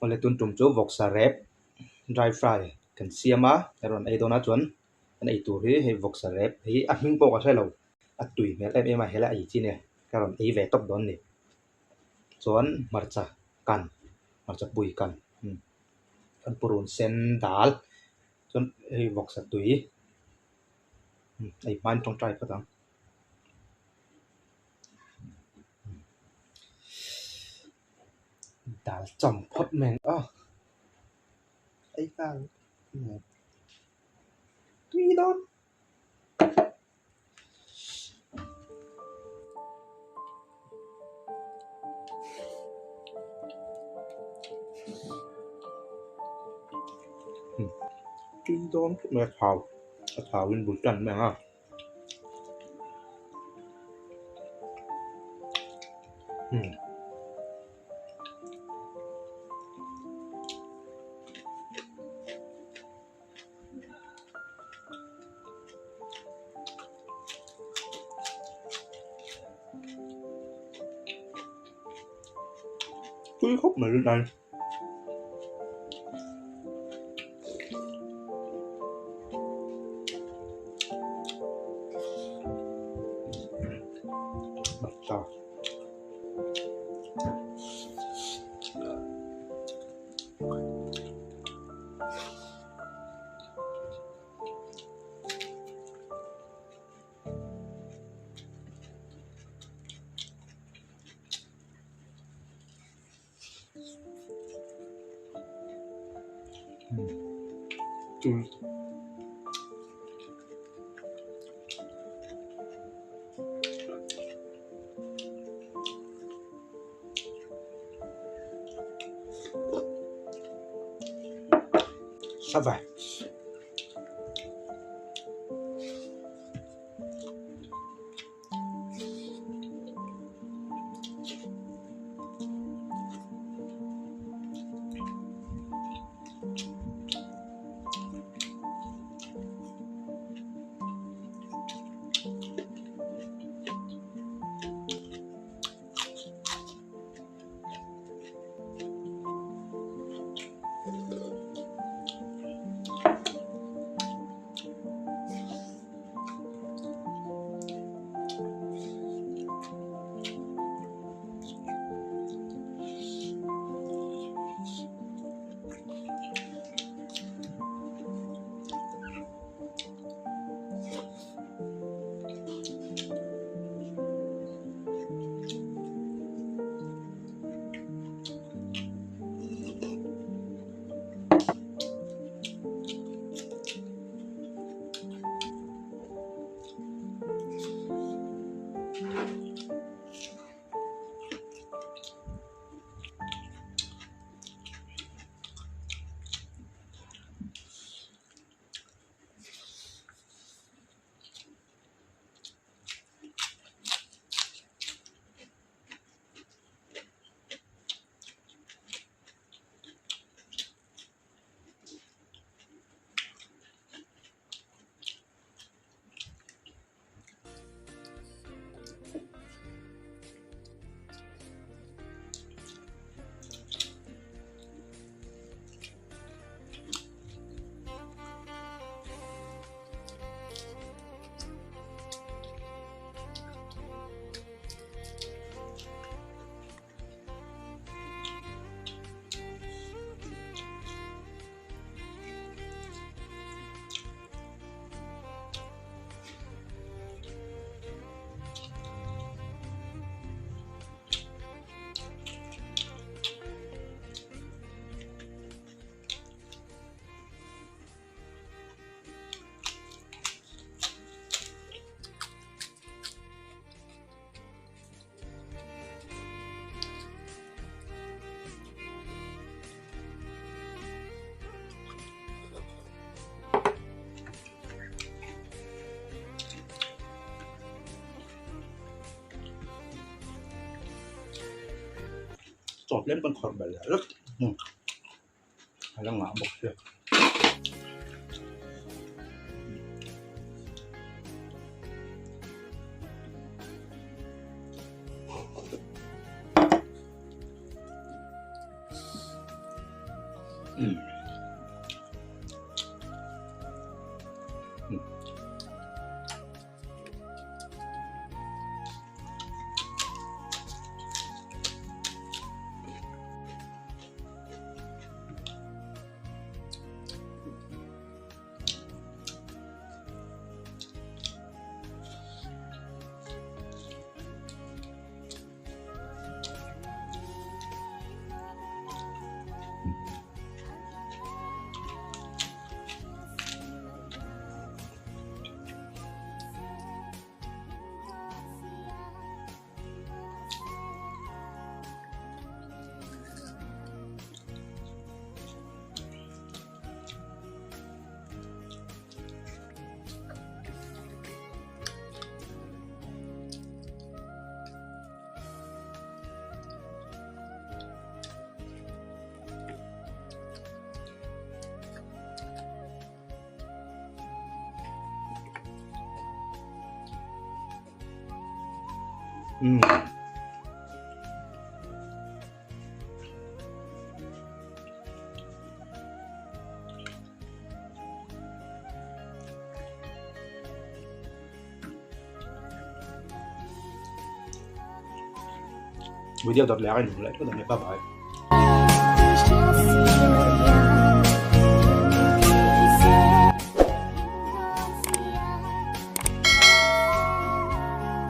Awle tun tum chu vawksa rep dry fry kan siam a ka rawn ei dawn a chuan kan ei tur hi hei vawksa rep hi a hming pawh ka hre lo a tui hmel em em a helai ei chi nia ka rawn ei ve tawp dawn a ni chuan hmarcha kan hmarcha pui kan chuan purun sen dal chuan hei vawksa tui ei hmain tawngtai phawt ang. Dal chawm phawt mai ang aw ei nghal tui dawn. Tui dawn khawp mai a thau a thau in bul tan mai ang a. Tui khawp mai rin ai. Tui. Sava. Chaw tlem kan khawrh belh leh hlek a la ngah bawk sia. Umm. Video dawt leh a inhmu leh thut ang e bye bye.